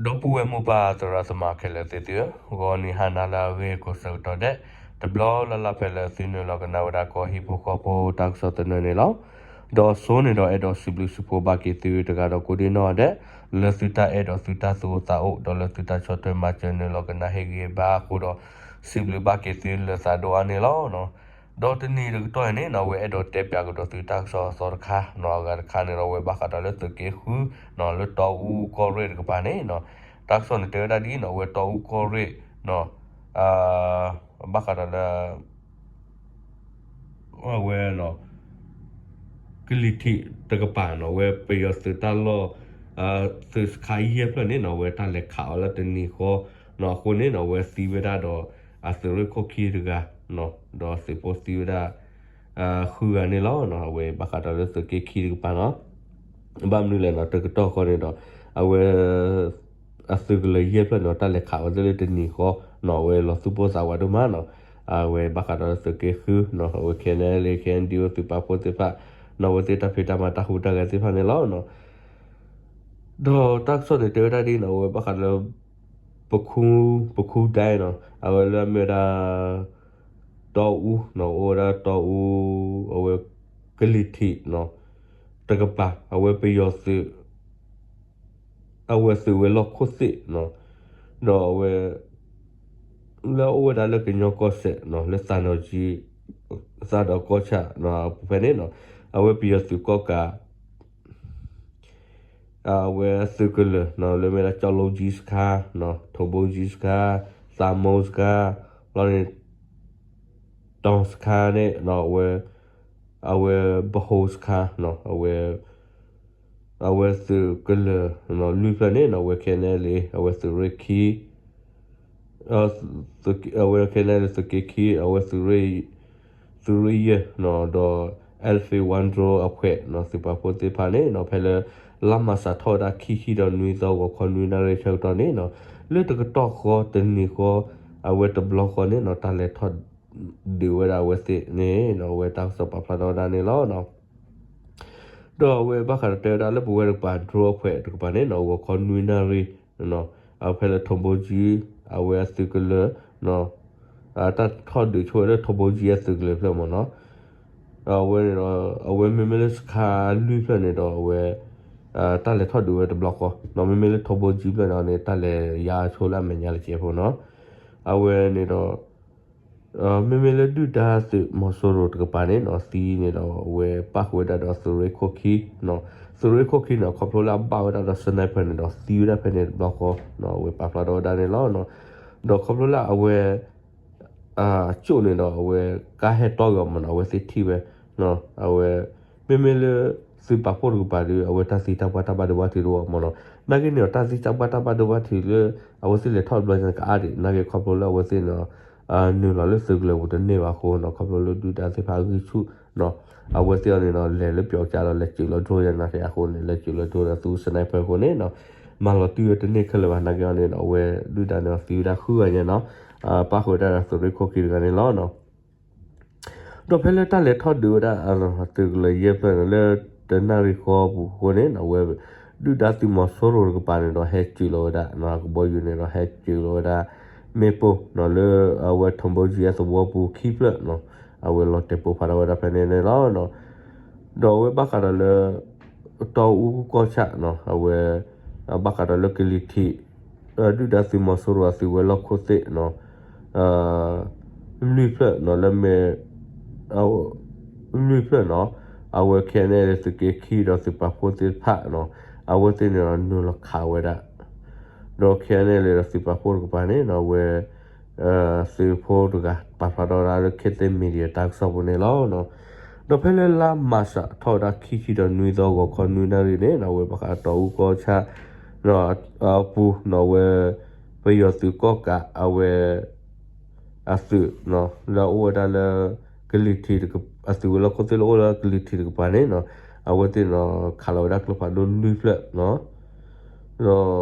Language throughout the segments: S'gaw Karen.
ဒီပုၢ်ဝဲၢ်မိၢ်ပၢ်သရၣ်သမါခဲလၢာ်သ့ၣ်သုဧၢ, ဂီၤနံၤဟါနၤလၢအဂ့ၤကိးဆၢကတီၢ်ဒဲး, တဘျီလၢ်လၢ်ဖဲလၢသုနုာ်လီၤကနၣ်ဝဲဒၣ်ကီၢ်ဟံၣ်ဖိဃီဖိတၢ်ကစီၣ်သနၢၣ်န့ၣ်လီၤ. ဒီးအဆိန့ၣ်ဒီးအဲၣ်ဒိးစံးဘျုးစံးဖှိၣ်ဘၣ်က့ၤသုတဂၤဒီးကိးဒံနီၢ်ဒဲး, လၢသုတၢ်အဲၣ်ဒိးသုတၢ်သူၣ်အိၣ်သးအိၣ် ဒီးလၢသုတၢ်ဆီၣ်ထွဲမၤစၢၤနုာ်လီၤကနၣ်ဟ့ၣ်ဂံၢ်ဘါအဃိဒီး, စံးဘျုးဘၣ်က့ၤသုလၢသးဒိၣ်အါန့ၣ်လီၤ. ဒီးတနံၤတကတီၢ်အံၤန့ၣ်နီၢ် အဝဲအဲၣ်ဒိးတဲပၠးကဒီးသုတၢ်ကစီၣ်အသီတခါနီၢ် အဂၤတခါန့ၣ်ဒီး အဝဲဘၣ်ဃးဒီးလၢသုးက့ဃုနီၢ် လၢတီအူကီၢ်ရ့ၣ်တကပၤန့ၣ်နီၢ်, တၢ်ကစီၣ်န့ၣ်တဲဝဲဒၣ်ဒ်နီၢ် အဝဲတီအူကီၢ်ရ့ၣ်နီၢ် ဘၣ်ဃးဒီးလၢ အဝဲ ကလံၤထံးတကပၤနီၢ် အဝဲပယီၤသုးတၢ်လီၢ် သုးစခါယဲၢ်ဖျၢၣ်န့ၣ်နီၢ် အဝဲတၢ်လဲၤခးအီၤလၢတနံၤဃီနီၢ် အဃိန့ၣ်နီၢ် အဝဲသံဝဲဒၣ်ဒီး အသုးရ့ၣ်ခိၣ်ခံတဂၤနီၢ် ဒီးသုးဖိသံဝဲဒၣ် ဃုဂၤန့ၣ်လီၤ. အဝဲဘၣ်ဃးဒီးလၢသုးက့ခံတကပၤနီၢ် ဘၣ်မနုၤလဲၣ်နီၢ် တကတီၢ်ဃီန့ၣ်ဒီး အဝဲ အသုးကလၢၤယဲၢ်ဖျၢၣ်န့ၣ် တၢ်လဲၤခးဝဲသ့ၣ်လၢတနံၤဃီနီၢ် အဝဲလီၤသူၣ်ပိၢ်သးဝးဒိၣ်မးနီၢ်, အဝဲဘၣ်ဃးဒီးလၢသုးက့ဃုနီၢ် အဝဲ ခဲနဲၣ်လ့ ခဲအံၤဒံအိၣ် သုးပာ်ဖှိၣ်သ့ၣ်တဖၣ်နီၢ် အဝဲသ့ၣ်တၢ်ဖံးတၢ်မၤတၢ်ဟူးတၢ်ဂဲၤသ့ၣ်တဖၣ်န့ၣ်လီၤ. ဒီးတၢ်ကစီၣ်န့ၣ်တဲဝဲဒၣ်ဒ်နီၢ် အဝဲဘၣ်ဃးဒီးလၢ ပခူ ပခူဒဲနီၢ် အဝဲလၢအမ့ၢ်ဝဲဒၣ် တီအူနီၢ် အိၣ်ဝဲဒၣ်တီအူ အဝဲ ကလံၤထံးနီၢ် တကပၤ အဝဲပယီၤသုး အဝဲသုးဝဲၤလီၢ်ခိၣ်သ့ၣ်နီၢ် ဒီးအဝဲ လၢအအိၣ်ဝဲဒၣ်လၢကညီကီၢ်စဲၣ်နီၢ် လၢသးနီၣ်ကၠံ သးဒီးကီၢ်ဆၣ်နီၢ် အပူၤဖဲန့ၣ်နီၢ် အဝဲပယီၤသုးကီၢ်ကး အဝဲအသုးကလၢၤနီၢ် လၢမ့ၢ်ဒၣ်ကၠီလိကၠံစခါနီၢ် ထိၣ်ဘိကၠံစခါ သးမိစခါ လီၤန့ၣ် တီၤစခါန့ၣ်နီၢ် အဝဲ အဝဲ ဘဟိစခါနီၢ် အဝဲ အဝဲသုးကလၢၤနီၢ် လွံၢ်ဖျၢၣ်န့ၣ်နီၢ် အဝဲ ခဲနဲၣ်လ့ အဝဲသုးရ့ၣ်ခံ အဝဲခဲနဲၣ်လ့ သုးက့ခံ အဝဲ သုးရ့ၣ်ယဲၢ်နီၢ် ဒီး Elephant One Drone အဖှဲးနီၢ် သုးပာ်ဖှိၣ်သ့ၣ်တဖၣ်န့ၣ်နီၢ် ဖဲလၢ လါမၢ်ၡးထီၣ်ဝဲဒၣ်ခံဆံဒီးနွံသီ ဂီၤခီနွံနၣ်ရံၣ်ဆၢကတီၢ်န့ၣ်နီၢ် လၢတကတီၢ်ဃီတနံၤဃီ အဝဲတဘျီဃီန့ၣ်နီၢ် တၢ်လဲၤထီၣ်ဒုးဝဲဒၣ်အဝဲသ့ၣ်န့ၣ်နီၢ် အဝဲတၢ်ကစီၣ်ပာ်ဖျါထီၣ်ဝဲဒၣ်န့ၣ်လီၤ. ဒီးအဝဲဘၣ်ဃးဒီးတဲဝဲဒၣ်လၢပဝဲတကပၤ drone အဖှဲးတကပၤန့ၣ်နီၢ် ဂီၤခီနွံနၣ်ရံၣ်နီၢ် အဖဲလၢထိၣ်ဘိကၠံ အဝဲအသုးကလၢၤနီၢ် တၢ်ထီၣ်ဒုးဆိဝဲလၢထိၣ်ဘိကၠံအသုးကလၢၤဖျၢၣ်မ့ၢ်နီၢ် အဝဲန့ၣ်ဒီး အဝဲမ့မ့ၢ်လၢစခါလွံၢ်ဖျၢၣ်န့ၣ်ဒီး အဝဲ တၢ်လဲၤထီၣ်ဒုးဝဲတဘျီဃီနီၢ် မ့မ့ၢ်လၢထိၣ်ဘိကၠံဖျၢၣ်န့ၣ်န့ၣ် တၢ်လဲၤယါဆိလၢအမဲာ်ညါလၢကဲဖိနီၢ် အဝဲန့ၣ်ဒီး မ့မ့ၢ်လၢဒုၣ်ဒါသုးမီၤစိရိၤတကပၤန့ၣ်နီၢ် သံန့ၣ်ဒီး အဝဲပၣ်ဃုာ်ဝဲဒၣ်ဒီးသုးရ့ၣ်ခိၣ်ခံနီၢ် သုးရ့ၣ်ခိၣ်ခံန့ၣ် ခီဖျိလၢအဘၣ်ဝဲဒၣ်ဒီး sniper န့ၣ်ဒီး သံဝဲဒၣ်ဖဲန့ၣ်တဘျီဃီနီၢ် အဝဲပာ်ဖျါထီၣ်ဝဲဒၣ်န့ၣ်လီၤ. ဒီးခီဖျိလၢအဝဲ အကၠိၣ်န့ၣ်ဒီး အဝဲကါဟဲတီဂ့ၤအီၤမ့ၢ်နီၢ် အဝဲသ့ၣ်ထံၣ်ဝဲ အဝဲ မ့မ့ၢ်လၢ သုးပာ်ဖှိၣ်တကပၤဒီး အဝဲတၢ်သံတၢ်ပှၢ်တၢ်ဘၣ်ဒိဘၣ်ထံးတအိၣ်မ့ၢ်နီၢ် နာ်က့န့ၣ်ဒီး တၢ်သံတၢ်ပှၢ်တၢ်ဘၣ်ဒိဘၣ်ထံးလၢ အဝဲသ့ၣ်လဲၤထီၣ်တဘျီညါန့ၣ် ကအါဒံး နာ်က့ခီဖျိလၢအဝဲသ့ၣ်န့ၣ် နုာ်လီၤလၢသုးကလၢၤပူၤတန့ၢ်ဘၣ်အဃိနီၢ် ခီဖျိလၢဒုၣ်ဒါသ့ၣ်တဖၣ်အဂံၢ်ဆူၣ်နီၢ် အဝဲသ့ၣ်အီၤန့ၣ်ဒီး လဲၤလၢပျီကါဒီး လဲၤစၢၤလီၤ drone ယါန့ၣ်အဃိန့ၣ် လဲၤစၢၤလီၤ drone ဒီးသူ sniper အဃိန့ၣ်နီၢ် မၤလီၤတံၢ်ဝဲတန့ၢ်ခဲလၢာ်ဘၣ် နာ်က့အီၤန့ၣ်ဒီး အဝဲဒုၣ်ဒါန့ၣ်ဒီးသံဝဲဒၣ်ဃုဂၤညါနီၢ် ပၣ်ဃုာ်ဝဲဒၣ်ဒီးသုးရ့ၣ်ခိၣ်ခံတဂၤန့ၣ်လီၤ. ဒီးဖဲလၢတၢ်လဲၤထီၣ်ဒုးဝဲဒၣ် သုးကလၢၤယဲၢ်ဖျၢၣ်န့ၣ် လၢတနၣ်ရံၣ်ဃီပူၤအဃိန့ၣ် အဝဲ ဒုၣ်ဒါသုးမီၤစိရိၤတကပၤန့ၣ်ဒီး ဟဲစၢၤလီၤဝဲဒၣ် ကဘီယူၤန့ၣ်ဒီး ဟဲစၢၤလီၤဝဲဒၣ် မ့ၣ်ပိၢ်နီၢ် လၢအဝဲထိၣ်ဘိကၠံအသဝီပူၤခံဖျၢၣ်နီၢ် အဝဲလီၤတဲာ်ပိၢ်ဖးထီၣ်ဝဲဒၣ်ဖဲန့ၣ်န့ၣ်လီၤ. ဒီးအဝဲဘၣ်ဃးဒီးလၢ တီအူကီၢ်ဆၣ်နီၢ် အဝဲ ဘၣ်ဃးဒီးလၢကလံၤထံး ဒုၣ်ဒါသုးမီၤစိရိၤအသုးဝဲၤလီၢ်ခိၣ်သ့ၣ်နီၢ် လွံၢ်ဖျၢၣ်နီၢ် လၢမ့ၢ် လွံၢ်ဖျၢၣ်နီၢ် အဝဲ ခဲနဲၣ်လ့ သုးက့ခံဒီးသုးပာ်ဖှိၣ်သ့ၣ်တဖၣ်နီၢ် အဝဲသ့ၣ်န့ၣ်ဒီးနုာ်လီၤခးဝဲဒၣ် ဒီး ခဲနဲၣ်လ့ ဒီးသုးပာ်ဖှိၣ်တကပၤန့ၣ်နီၢ် အဝဲ သုးဖိတဂၤ ပာ်ဖျါထီၣ်ဝဲဒၣ်လၢ ခ့သ့ၣ် media တၢ်ကစီၣ်ပူၤန့ၣ်လီၤ. ဒီးဖဲလၢလါမၢ်ၡးထီၣ်ဝဲဒၣ်ခံဆံဒီးနွံသီ ဂီၤခီနွံနၣ်ရံၣ်န့ၣ်နီၢ် အဝဲဘၣ်ဃးတီအူကီၢ်ဆၣ် အပူၤနီၢ် အဝဲ ပယီၤသုးကီၢ်ကး အဝဲ အသုးနီၢ် လၢအအိၣ်ဝဲဒၣ်လၢ ကလံၤထံး အသုးဝဲၤလီၢ်ခိၣ်သ့ၣ်လၢအအိၣ်လၢကလံၤထံးတကပၤန့ၣ်နီၢ် အဝဲသ့ၣ်န့ၣ်ဒီး ခးလီၤဝဲဒၣ်ကျိဖးဒိၣ်လွံၢ်ဖျၢၣ်နီၢ် ဒီး လီၤတဲာ်ဝဲဒၣ်နီၢ် ဒီးအဝဲသၢဖျၢၣ်န့ၣ်ဒီး ပိၢ်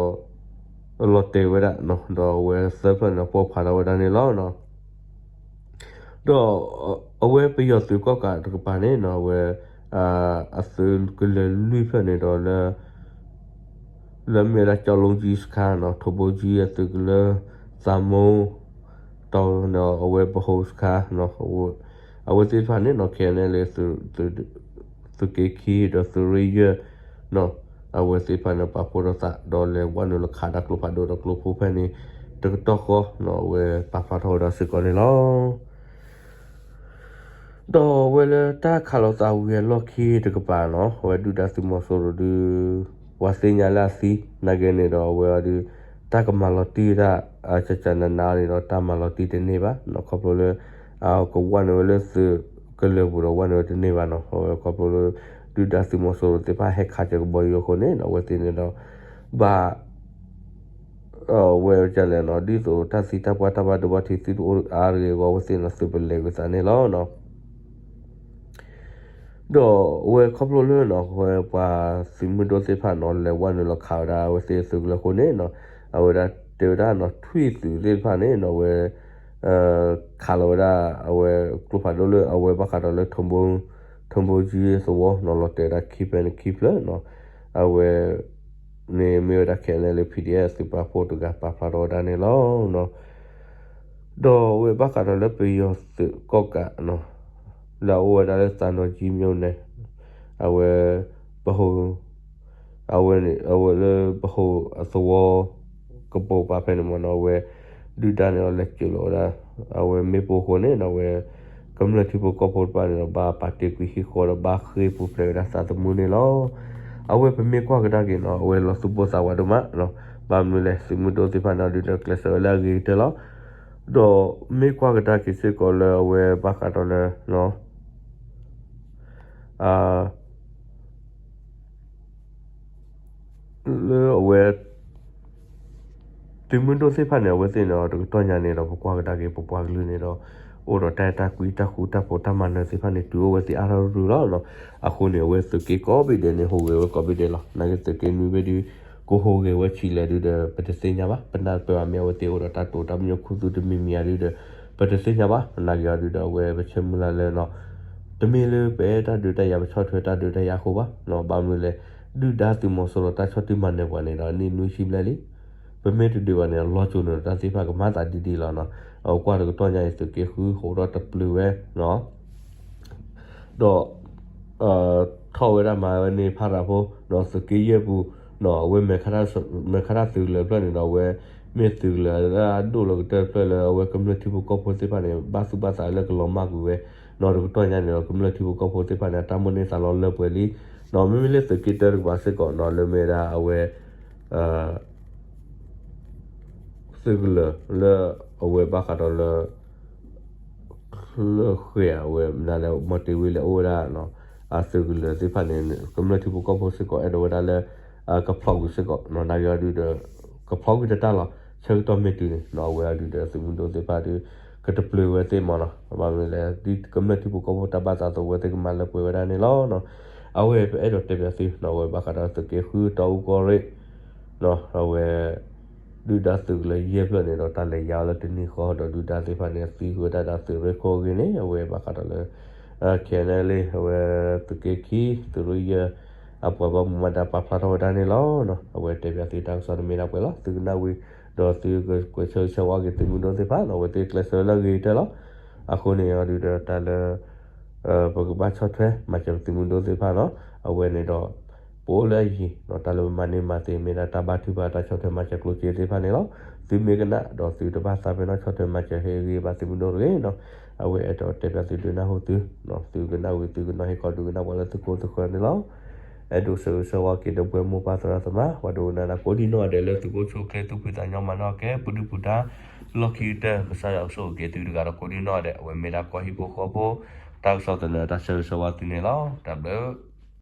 ဖးထီၣ်ဝဲဒၣ်န့ၣ်လီၤ. ဒီး အဝဲပယီၤသုးကီၢ်ကးတကပၤန့ၣ်နီၢ် အဝဲ အသုးကလၢၤလွံၢ်ဖျၢၣ်န့ၣ်ဒီးလၢ လၢမ့ၢ်ဝဲဒၣ်ကၠီလိကၠံစခါနီၤ ထိၣ်ဘိကၠံအသုးကလၢ သးမိၢ် တီၤနီၤ အဝဲပဟိစခါနီၤ အဝဲသ့ၣ်တဖၣ်န့ၣ်နီၤ ခဲအံၤန့ၣ်လၢ သုးက့ခံဒီးသုးရ့ယဲၢ်နီၤ အဝဲသ့ၣ်တဖၣ်န့ၣ် ပာ်ဖှိၣ်ထီၣ်သး ဒီးလဲၤဝဲနုာ်လီၤခးတၢ်ကျိဖးဒိၣ်ဒီးကျိဖိဖဲန့ၣ် တကတီၢ်ဃီနီၤ အဝဲပာ်ဖျါထီၣ်ဝဲဒၣ်စ့ၢ်ကီးန့ၣ်လီၤ. ဒီးအဝဲလၢတၢ်ခးလိာ်သးဝံၤအလီၢ်ခံတကပၤနီၤ အဝဲဒုၣ်ဒါသုးမီၤစိရိၤဒုး ပှၤသ့ၣ်ညါလၢအသံ နာ်က့န့ၣ်ဒီးအဝဲအီၤဒုး တၢ်ကမၤလီၤတံၢ်တၢ် ကကနနၤန့ၣ်ဒီးတၢ်မၤလီၤတံၢ်တန့ၢ်ဘၣ်နီၤ ခီဖျိလၢ ကဝဲနုာ်ဝဲလၢသုးကလၢၤပူၤဒီးဝဲနုာ်ဝဲတန့ၢ်ဘၣ်နီၤ အဝဲခီဖျိလၢ ဒုၣ်ဒါသုးမီၤစိရိၤသ့ၣ်တဖၣ်ဟဲခးစၢၤကဘီယူၤအဃိန့ၣ်နီၤ အဝဲသ့ၣ်န့ၣ်ဒီး ဘၣ် အဝဲကလဲၣ်နီၤ ဒ်သိးတၢ်သံတၢ်ပှၢ်တၢ်ဘၣ်ဒိဘၣ်ထံးသုတအိၣ်အါတဂ့ၤအဂီၢ် အဝဲသ့ၣ်န့ၣ်သုးပလဲၤကွံာ်သးန့ၣ်လီၤ. ဒီးအဝဲခီဖျိလၢနီၤ အဝဲပှၤသုးမုၢ်ဒိၣ်သ့ၣ်တဖၣ်နီၤ လဲၤဝဲနုာ်လီၤခးဝဲဒၣ်အဝဲသ့ၣ်သုးကလၢၤအဃိန့ၣ်နီၤ အဝဲဒၣ်တဲဝဲဒၣ်နီၤ ထွံၣ်သုးသ့ၣ်တဖၣ်န့ၣ်နီၤ အဝဲ ခးလီၤဝဲဒၣ် အဝဲကျိဖးဒိၣ်လၢအဝဲဘၣ်ဃးဒီးလၢ ထိၣ်ဘိကၠံသဝီနီၤ လီၤတဲာ်ဝဲဒၣ်ခံဖျၢၣ်န့ၣ်ခံဖျၢၣ်နီၤ အဝဲ န့ၣ်မ့ၢ်ဝဲဒၣ် ခဲအံၤန့ၣ်လၢ PDF သုးပာ်ဖှိၣ်တဂၤပာ်ဖျါထီၣ်ဝဲဒၣ်န့ၣ်လီၤ. ဒီးအဝဲဘၣ်ဃးဒီးလၢပယီၤသုးကီၣ်ကးနီၤ လၢအအိၣ်ဝဲဒၣ်လၢသးနီၣ်ကၠံမၠိန့ၣ် အဝဲ ပဟိ အဝဲန့ၣ် အဝဲလၢပဟိအသဝီ ကပိာ်ပၤဖဲန့ၣ်မ့ၢ်နီၤ အဝဲ ဒုၣ်ဒါန့ၣ်ဒီးလဲၤစၢၤလီၤဝဲဒၣ် အဝဲမ့ၣ်ပိၢ်အဃိန့ၣ်ဒီး အဝဲ ကမျၢၢ်ထံဖိကီၢ်ဖိတဖၣ်န့ၣ်ဒီး ဘၣ်ပာ်တ့ၢ်ကွံာ်ဟံၣ်ဃီဒီးဘၣ်ဃ့ၢ်ပူၤဖျဲးဝဲဒၣ်သးသမူန့ၣ်လီၤ. အဝဲပမ့ၢ်ကွၢ်ကဒါက့ၤနီၤ အဝဲလီၤသူၣ်ပိၢ်သးဝးဒိၣ်မးနီၤ ဘၣ်မနုၤလဲၣ် သုးမုၢ်ဒိၣ်သ့ၣ်တဖၣ်န့ၣ်ဒီး ကျဲးစၢးဝဲလၢအဂ့ၤကတၢၢ်လီၤ. ဒီးမ့ၢ်ကွၢ်ကဒါက့ၤစ့ၢ်ကီးလၢအဝဲဘၣ်ဃးဒီးလၢ လၢအဝဲ သုးမုၢ်ဒိၣ်သ့ၣ်တဖၣ်န့ၣ် အဝဲသ့ၣ်န့ၣ်ဒီး တကတီၢ်ညါန့ၣ်ဒီး ပကွၢ်ကဒါက့ၤ ပပှၤကလုာ်န့ၣ်ဒီး အိၣ်ဒီးတၢ်အဲၣ်တၢ်ကွံ တၢ်ဃူတၢ်ဖိး တၢ်မၤနၢၤသ့ၣ်တဖၣ်န့ၣ် တုၤအိၣ်ဝဲသ့ၣ်အါထီၣ်ရူၢ်လီၤနီၤ. အဃိန့ၣ် အဝဲသုးက့ကိးဘ့ၣ်ဒဲးန့ၣ် ဟူးဂဲၤဝဲကိးဘ့ၣ်ဒဲးလီၤ. နာ်က့သုးက့နွံဘ့ၣ်ဒုး ကဟူးဂဲၤဝဲဆံးလဲၣ်ဒုးဒီး ပတသ့ၣ်ညါဘၣ်. ပနၢ်ပၢၢ်ဘၣ်မ့ၢ်အဝဲသ့ၣ်အိၣ်ဒီးတၢ်တိာ်တၢ်ပညိၣ်ခူသူၣ် တမံၤမံၤဧါဒုးဒီး ပတသ့ၣ်ညါဘၣ်. နာ်က့အီၤဒုးဒီး အဝဲပဆၢမုၢ်လၢ်လၢနီၤ တမ့ၢ်လၢပအဲၣ်တၢ်ဒုးတၢ်ယၤ ပဆီၣ်ထွဲတၢ်ဒုးတၢ်ယၤအဃိဘၣ်နီၤ. ဘၣ်မနုၤလဲၣ် ဒုၣ်ဒါသုးမီၤစိရိၤတၢ်ဆီၣ်တံၢ်မၤနၢၤပှၤန့ၣ်ဒီး အနံၣ်နွံဆံဘျဲၣ်လံ. ပမ့ၢ်တဒုးဘၣ်န့ၣ် လီၤစိၤန့ၣ်ဒီး တၢ်သ့ၣ်တဖၣ်ကမၤသးဒ်ဒ်လီၤနီၤ. အကွၢ်တကတီၢ်ညါအံၤ သုးက့ဃုဟိးထီၣ်တပျုာ်ဝဲနီၤ ဒီး ထီၣ်ဝဲဒၣ်မၤဝဲန့ၣ် ဖးရၤဖိ ဒီးသုးက့ယဲၢ်ပူၤ ဒီးအဝဲ မဲာ်ခါတၢ်သုးကလၢၤတဖျၢၣ်န့ၣ်ဒီး အဝဲ မ့ၢ်သုးကလၢၤလၢအဒိၣ်လီၤကတၢၢ်တဖျၢၣ်လၢ အဝဲကမျၢၢ်ထံဖိကီၢ်ဖိသ့ၣ်တဖၣ်န့ၣ် ဘၣ်သူၣ်ဘၣ်သးလၢကလီၤမၢ်ကွံာ်ဝဲ ဒီးတကတီၢ်ညါန့ၣ်ဒီး ကမျၢၢ်ထံဖိကီၢ်ဖိသ့ၣ်တဖၣ်န့ၣ် အတၢ်မိၣ်န့ၢ်သးလီၤလၢပှဲၤလံ ဒီးမ့မ့ၢ်လၢသုးက့တၢတကပၤစ့ၢ်ကီးနီၤ လၢမ့ၢ်ဝဲဒၣ်အဝဲ သုးကလၢၤလၢအဝဲဘၣ်ဃးဒီးလၢ လၢဃဲၤအဝဲ မနုၤလဲၣ် မီၤတ့ၤဝ့လၢအအိၣ်ဝဲဒၣ် အသုးကလၢၤသ့ၣ်တဖၣ်န့ၣ် ကမျၢၢ်ထံဖိကီၢ်ဖိစ့ၢ်ကီး အဲၣ်ဒိးဝဲဒၣ်လၢ ကဖျီကွံာ်စ့ၢ်ကီးနီၤ နာ်က့အီၤဒုးဒီး ကဖျီကွံာ်တတၢ်လီၤ ဆၢကတီၢ်မ့ၢ်တုၤန့ၣ်နီၤ အဝဲအီၤဒုးဒီးသုးမုၢ်ဒိၣ်သ့ၣ်တဖၣ်ဒုး ကတပျုာ်ဝဲသ့ၣ်မးနီၤ ဘၣ်မနုၤလဲၣ် ဒ်ကမျၢၢ်ထံဖိကီၢ်ဖိတၢ်ဘၣ်သးသဝဲသ့ၣ်ကမၤလၢပှဲၤဝဲဒၣ်န့ၣ်လီၤနီၤ အဝဲပအဲၣ်ဒိးတဲပၠးသုနီၤ အဝဲဘၣ်ဃးဒီးသုးက့ဃုတီအူကီၢ်ရ့ၣ် အဝဲ ဒုၣ်ဒါသုးကလၢၤယဲၢ်ဖျၢၣ်န့ၣ်ဒီး တၢ်လဲၤယါအီၤလၢတနံၤဃီဒီး ဒုၣ်ဒါသ့ၣ်တဖၣ်န့ၣ် သံဃုာ်ဝဲဒၣ်ဒီးသုးရ့ၣ်ခိၣ်အဂ့ၢ်န့ၣ် အဝဲဘၣ်ဃးဒီးလၢ ခဲအံၤန့ၣ်လံ အဝဲသုးက့ခံ သုးရ့ၣ်ယဲၢ် အပှၤဘၣ်မူဘၣ်ဒါပာ်ဖျါထီၣ်ဝဲဒၣ်န့ၣ်လီၤ. အဝဲတဲပၠးသုတၢ်ကစီၣ်တမ့ၢ်ဒၣ်ပှဲၤလီၤ သုကနၣ်ဝံၤ ဒီးသုကကွဲးဆၢဂ့ၤဆၢဝါက့ၤသုးမုၢ်ဒိၣ်သ့ၣ်တဖၣ်နီၤ အဝဲသ့ၣ်ကျဲးစၢးလၢအဂ့ၤကတၢၢ်လီၤ. အဃိန့ၣ်အီၤဒုးဒီးတၢ်လၢ ပကဘၣ်ဆီၣ်ထွဲမၤစၢၤပသုးမုၢ်ဒိၣ်သ့ၣ်တဖၣ်နီၤ အဝဲန့ၣ်ဒီး ပအိၣ်လၢအယံၤ တၢ်လၢပမၤန့ၢ်မၤသ့မ့ၢ်ဒၣ်တၢ်ဘါထုကဖၣ်တၢ်ဆီၣ်ထွဲမၤစၢၤကျိၣ်စ့သ့ၣ်တဖၣ်န့ၣ်လီၤ. သုမ့ၢ်ကနၣ်ဒီးသုတဘၣ်သးပ့ၤနီၣ်ဆီၣ်ထွဲမၤစၢၤဟ့ၣ်ဂံၢ်ဘါသုးမုၢ်ဒိၣ်တဂ့ၤနီၤ အဝဲအဲၣ်ဒိးတဲပၠးသုဒုးနၢ်ဟူသု သုကနၣ်ဝံၤသုကနီၤဟ့ၣ်ခီဒုးကနၣ်ပှၤလၢသုကိးသုဃၢၤန့ၣ်လီၤ. အဲၣ်ဒိးဆၢဂ့ၤဆၢဝါက့ၤဒီပုၢ်ဝဲၢ်မိၢ်ပၢ်သရၣ်သမါ ပှၤဒိကနၣ်တၢ်ကိးဒံနီၢ်ဂၤဒဲးလၢသုးခိၣ်ဆိၣ်ချ့သူၣ်ဖှံသးညီမၤနီၢ်ကဲ ပဒုၣ်ပဒါ လီၢ်ခံကတၢၢ် ကစၢ်ယွၤကဆိၣ်ဂ့ၤက့ၤသုတဂၤဒီးကိးဒံနီၢ်ဂၤဒဲး အဝဲမ့ၢ်ဒၣ်ကီၢ်ဟံၣ်ဖိဃီဖိ တၢ်ကစီၣ်သနၢၣ်တၢ်ဆၢဂ့ၤဆၢဝါသုန့ၣ်လီၤ. တၢ်ဘျုး